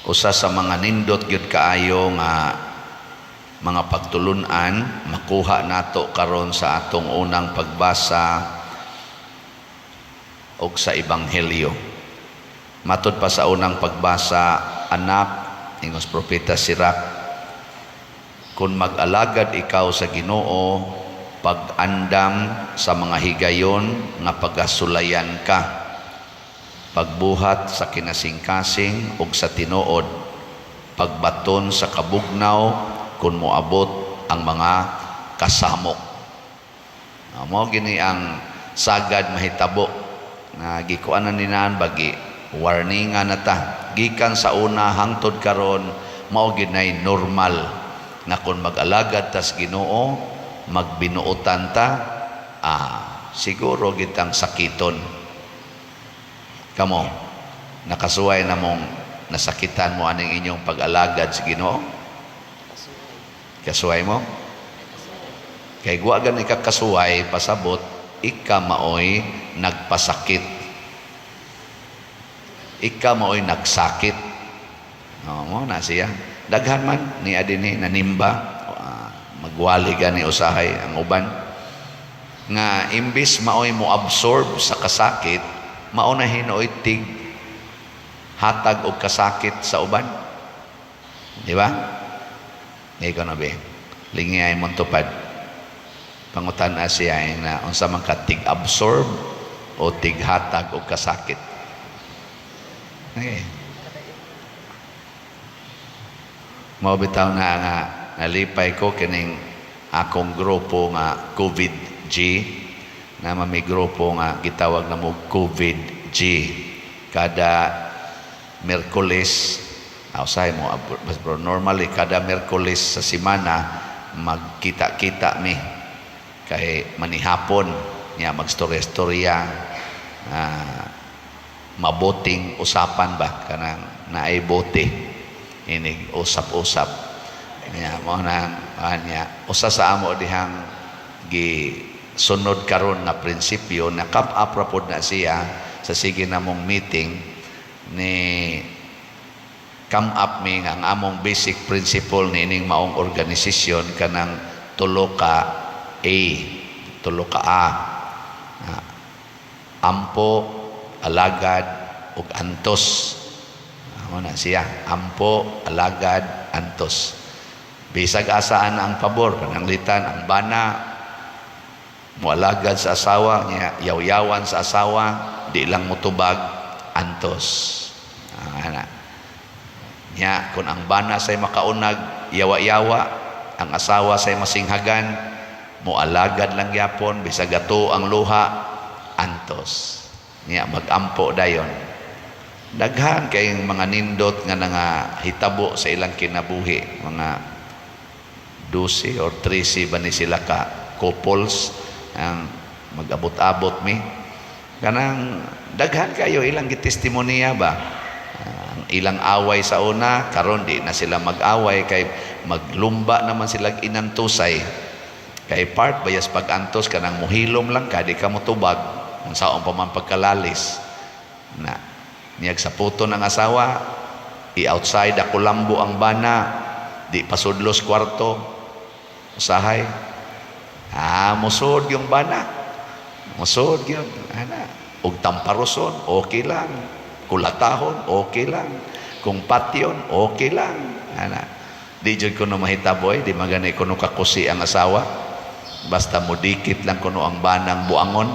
Usa sa mga nindot gyud kaayo nga mga pagtulunan makuha nato karon sa atong unang pagbasa og sa Ebanghelyo. Matud pa sa unang pagbasa, "Anak," ingos Propeta Sirach, "kun mag-alagad ikaw sa Ginoo, pag-andam sa mga higayon nga pagasulayan ka, pagbuhat sa kinasingkasing ug sa tinuod, pagbaton sa kabugnaw kung moabot ang mga kasamok." Mao gini ang sagad mahitabo nga gikuanan ni naan bagi warningan na ta gikan sa una hangtod karon. Mao ginay normal nga kung mag-alagad tas Ginoo, magbinuotan ta, siguro gitang sakiton. Kamo, nakasuway na mong nasakitan mo aning inyong pag-alagad sa Ginoo? Kasuway mo? Kay guwa gani ka kasuway, pasabot ika maoy nagpasakit. Ika maoy nagsakit. No, mo na siya. Daghan man ni adini nanimba, magwali gani usahay ang uban nga imbis maoy mo absorb sa kasakit, mao na hinuoy tig hatag og kasakit sa uban. Di ba? Ikaw na be. Lingi ay mong tupad. Pangutan na siya na unsa man ka, tig absorb o tig hatag og kasakit. Okay. Mao bitaw na nga nalipay ko kining akong grupo nga COVID G, na may grupo nga gitawag na mo COVID G. Kada Merkules, usahay mo bro, normally kada Merkules sa simana magkita-kita mi kay manihapon niya, magstorya-storya, mabuting usapan ba, kanang naay bote, inig usap-usap niya. Mo nang niya usa sa amo dihang gi sunod karon nga prinsipyo na come up ra pod na siya sa sige namong meeting ni come up mi nga ang among basic principle ni ining maong organisasyon kanang tulo ka A, tulo ka A. Ampo, alagad ug antos. Amo na siya, ampo, alagad, antos. Bisag asaan ang pabor, pananglitan ang bana moalagad sa asawa niya, yaw-yawan sa asawa, di lang motubag, antos. Ana. Nya kung ang bana say makaunag yawa-yawa, ang asawa say masinghagan, moalagad lang gyapon bisag gato ang luha, antos. Nya magampo dayon. Daghan kayong mga nindot nga nangahitabo sa ilang kinabuhi, mga 12 or 13 ba ni sila ka couples ang mag-abot-abot mi, kanang daghan kayo ilang gitestimonya ba. Ang ilang away sa una, karon di na sila mag-away kay maglumba naman sila inantusay, kay part bayas pag-antos kanang muhilom lang ka, di ka motubag unsaon pa man pagkalalis na niyag sa puto ng asawa, i-outside ako lambo ang bana, di pasudlos kwarto usahay, musod yung bana, musod yun ana, ug tamparoson okay lang, kulatahon okay lang, kung patyon okay lang ana. Di jud kuno mahitabo eh, di magani kuno kakusi ang asawa, basta mudikit lang kuno ang banang buangon.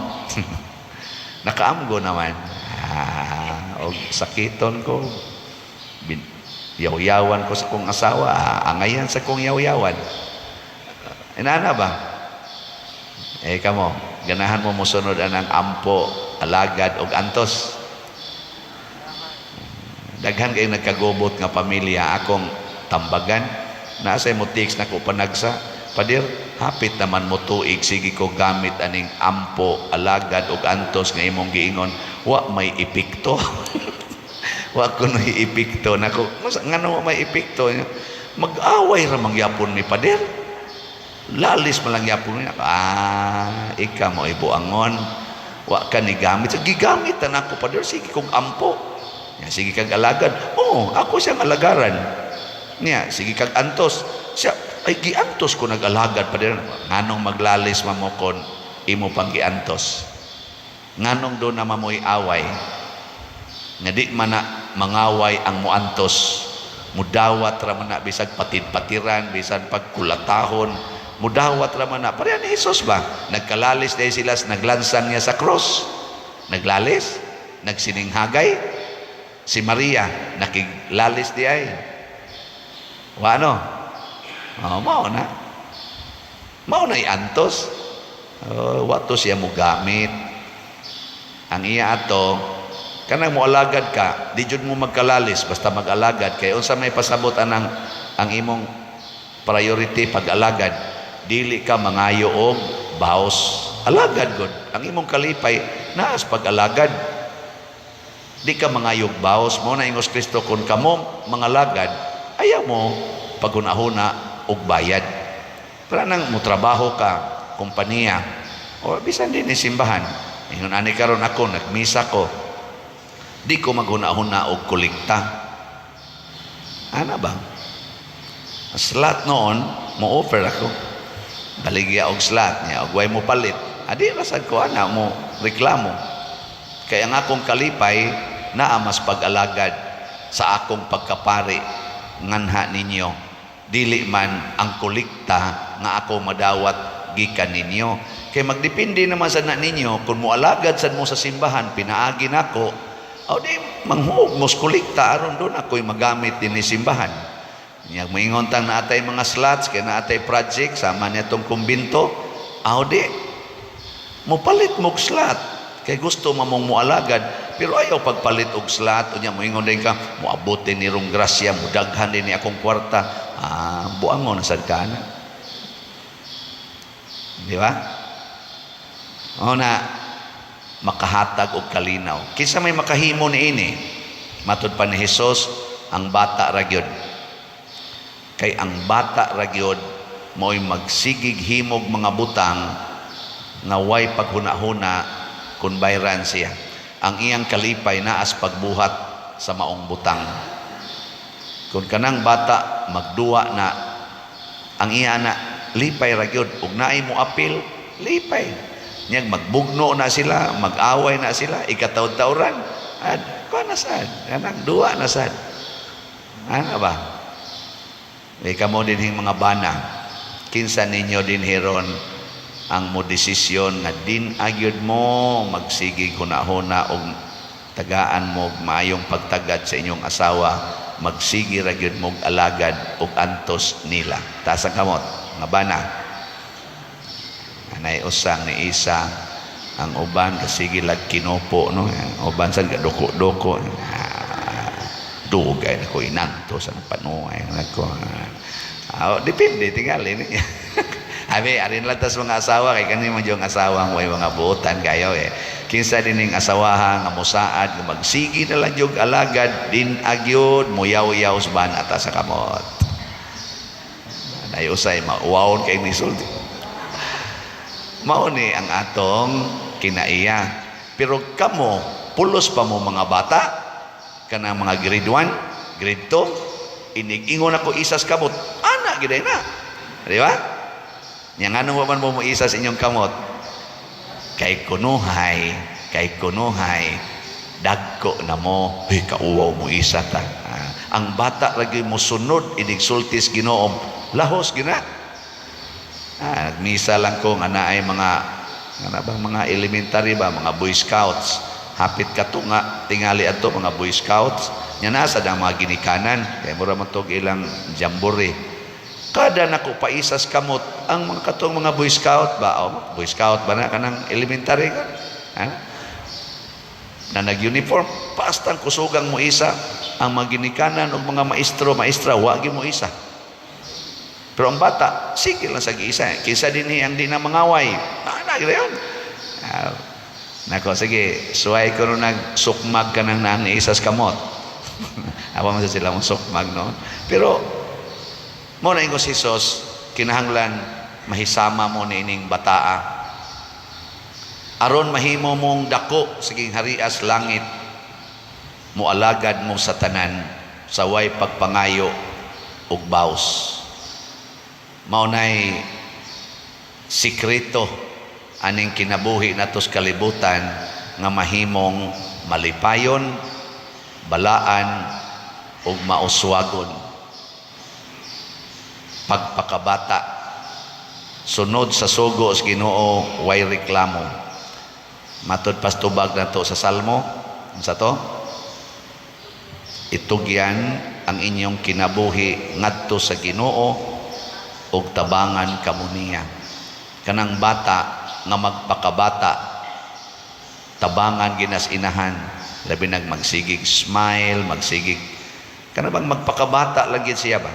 Nakaamgo naman, og sakiton ko, yaw-yawan ko sa kong asawa, angayan sa kong yaw-yawan. Inana ba? Eh kamo, ganahan mo mosunod anang ampo, alagad og antos? Daghan kay nagkagubot nga pamilya akong tambagan. Nasa mo text na ko panagsa, "Padir, hapit naman mo tuig sige ko gamit aning ampo, alagad og antos nga imong giingon, wa may epekto. Wa kuno epekto." Nako, ngano wa may epekto? "Mag-away ra mangyapon mi, pader. Lalis man lang yapon mi." "Ah, ika mo ibuangon. Wa ka ni gamit." "So, gigamit na nako, pader, sige kog ampo." "Ya, sige kag alagad." Oo, ako siyang alagaran. Niya, sige kag antos. Siya, ay giantos ko nag-alagad pa din. Nganong maglalis mamokon, imo pang giantos? Nganong do na mamoy away? Nga di man na mangaway ang muantos. Mudawat ra man na bisag patid-patiran, bisan pagkulatahon, mudawat ra man na. Pareha ni Jesus ba? Nagkalalis dahil sila, naglansang niya sa cross. Naglalis? Nagsininghagay? Si Maria, nakiglalis di ay. Wa no? Oh, mao na. Mao na iantos. Oh, wato siya mo gamit. Ang iya ato, kanang moalagad ka, di jud mo magkalalis basta mag-alagad kay unsa may pasabot anang ang imong priority pag-alagad, dili ka mangayo og baos. Alagad gud. Ang imong kalipay naas pag-alagad. Di ka mangayog baos mo na ingos Kristo, kung kamo mangalagad, ayaw mo paghunahuna og bayad. Para nang motrabaho ka, kompanya, o bisan din ni simbahan. Ingon ani karon ako, nagmisa ko. Di ko maghuna-huna og kolekta. Ana ba? Slot noon, mo offer ako. Baligya og slot niya, og way mo palit. Adi rasad ko ana mo reklamo. Kaya ang akong kalipay naa mas pag-alagad sa akong pagkapari nganha ninyo. Dili man ang kolekta nga ako madawat gikan ninyo. Kay magdepende naman sa na ninyo kung moalagad sad mo sa simbahan pinaagi nako, o di manghuog mos kolekta aron doon ako'y magamit din ni simbahan. Nya moingon tang naatay mga slots kay naatay project sama niya tong kumbinto, aw di mopalit mo og slot kay gusto mamong moalagad, pero ayaw pagpalit og slot. Unya moingon din ka, moabot din ni rong grasya, modaghan din ni akong kwarta. Ah, buangon na sad ka na, di ba? O na makahatag og kalinaw. Kinsa may makahimo niini? Matud pa ni Hesus, ang bata ra gyud, kay ang bata ra gyud mo'y magsigig himog mga butang nga way paghuna-huna kung bayran siya. Ang iyang kalipay naas pagbuhat sa maong butang. Kung kanang bata magduwa na, ang iya na lipay ra gyud ug naay mo apil, lipay. Nyag magbugno na sila, mag-away na sila, ikataod-tawran. Ad, kuha na sad, kanang duwa na sad. Ano ba? May kamo din hing mga bana. Kinsa ninyo din hiron ang mo desisyon nga din agyod mo magsigig huna-huna og tagaan mo og maayong pagtagad sa inyong asawa, magsigi ra gyud mo og alagad og antos nila? Taas ang kamot, mga bana. Anay usang ni isa, ang uban kasigi lag kinupo, no? Ang uban sad gaduko-duko. Ah, dugay na ko inanto sa panuay nako. Ah, depende tingali ni. Abi, arin lang tas mga asawa kay kani man yung asawa mo mga buotan kayo eh. Kinsa din ning asawaha nga mosaad nga magsigi na lang yung alagad din agyod moyaw-yaw sa bana ta sa kamot? Anay usay mauwawon kay ni sulti. Mao ni ang atong kinaiya. Pero kamo, pulos pa mo mga bata, kanang mga grade 1, grade 2, inig-ingon ako isas kamot, ana gid na. Di ba? Nya nganong wa man mo moisas inyong kamot? Kay kunuhay, dagko na mo, hey, kauwaw mo isa ta. Ah, ang bata lagi mo sunod inig sultis Ginoo, lahos gina. Ah, nagmisa lang ko nga naay mga nga bang mga elementary ba, mga Boy Scouts. Hapit katunga tingali adto mga Boy Scouts. Nya nasa ang mga ginikanan kay mura man tog ilang jamboree. Kada nako paisas kamot ang mga katong mga Boy Scout ba, oh, Boy Scout ba na kanang elementary ka? Ha? Na nag-uniform, pastang kusugang mo isa ang mga ginikanan og mga maestro, maestra, wa gyud mo isa. Pero ang bata, sige lang sa giisa. Kinsa din ang di na mangaway. Ah, na, yun. Ah, nako, sige, suway ko nung nagsukmag ka ng nang isas kamot. Awa man sa sila mong sukmag, no? Pero, mo na ingon si Jesus, kinahanglan mahisama mo ni ining bataa. Aron mahimo mong dako sa harias langit, moalagad mo sa tanan. Sa way pagpangayo og baws. Mao nay sikreto aning kinabuhi nato sa kalibutan nga mahimong malipayon, balaan ug mauswagon. Pagpakabata, sunod sa sugo sa Ginoo, way reklamo. Matod pas tubag nato sa Salmo, unsa to? Itugyan ang inyong kinabuhi ngadto sa Ginoo ug tabangan kamo niya. Kanang bata nga magpakabata, tabangan ginas inahan, labi nag magsigig smile, magsigig kana bang magpakabata lang gid siya ba,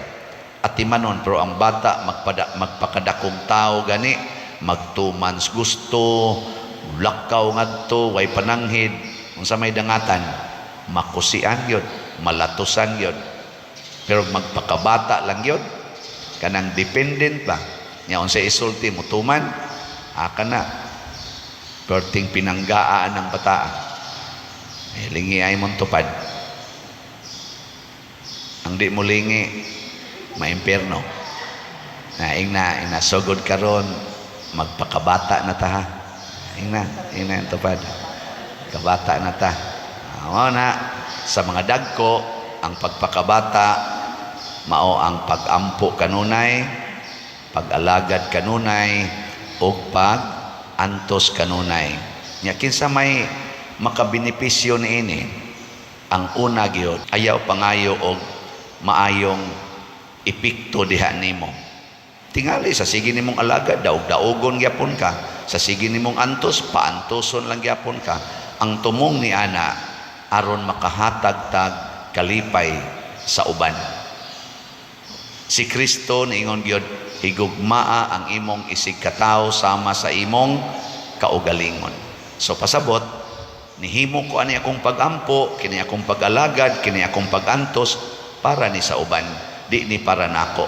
atimanon. Pero ang bata magpakadakong tao gani, magtuman gusto, lakaw ngadto, way pananghid, unsa may dangatan, makusian gyud, malatusan gyud. Pero magpakabata lang gyud, kanang dependent ba nya, unsa isulti mo, tuman aka na, perting pinanggaan ng bataa eh, lingi ay mong tupad. Ang di mo lingi, maimpierno na. Ingna, ingna, sugod karon, magpakabata na ta, ha. Ingna, ingna ang tupad, kabata na ta. Mao na sa mga dagko, ang pagpakabata mao ang pag-ampo kanunay, pag-alagad kanunay ug pag-antos kanunay. Nya kinsa may makabenepisyo niini? Ang una gyud, ayaw pangayo og maayong epekto diha nimo. Tingali sa sige nimong alagad, daog-daogon gyapon ka. Sa sige nimong antos, paantoson lang gyapon ka. Ang tumong ni ana, aron makahatag tag kalipay sa uban. Si Kristo niingon gyud, "Higugmaa ang imong isig katawo sama sa imong kaugalingon." So pasabot, nihimo ko ani akong pagampo, kini akong pag-alagad, kini akong pag-antos para ni sa uban, di ni para nako.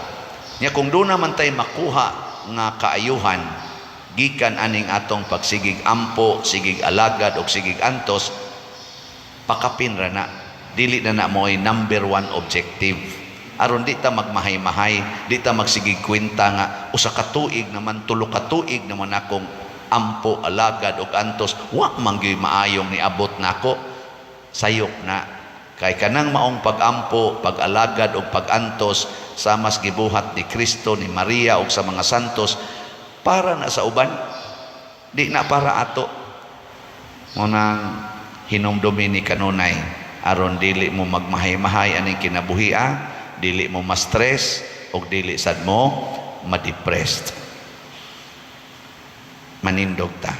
Nya kung doon naman tay makuha nga kaayuhan gikan aning atong pagsigig ampo, sigig alagad og sigig antos, pakapin ra na. Dili na na mo'y number one objective. Aron di ta magmahay-mahay, di ta magsigig kwenta nga 1 ka tuig naman, 3 ka tuig naman akong ampo, alagad og antos, wa man gyud maayong niabot nako. Sayop na. Kay kanang maong pag-ampo, pag-alagad og pag-antos sa mas gibuhat ni Kristo, ni Maria ug sa mga santos, para na sa uban, di na para ato. Mao nang hinumdumi ni kanunay aron dili mo magmahay-mahay aning kinabuhia, dili mo ma-stress ug dili sad mo ma-depressed. Manindog ta.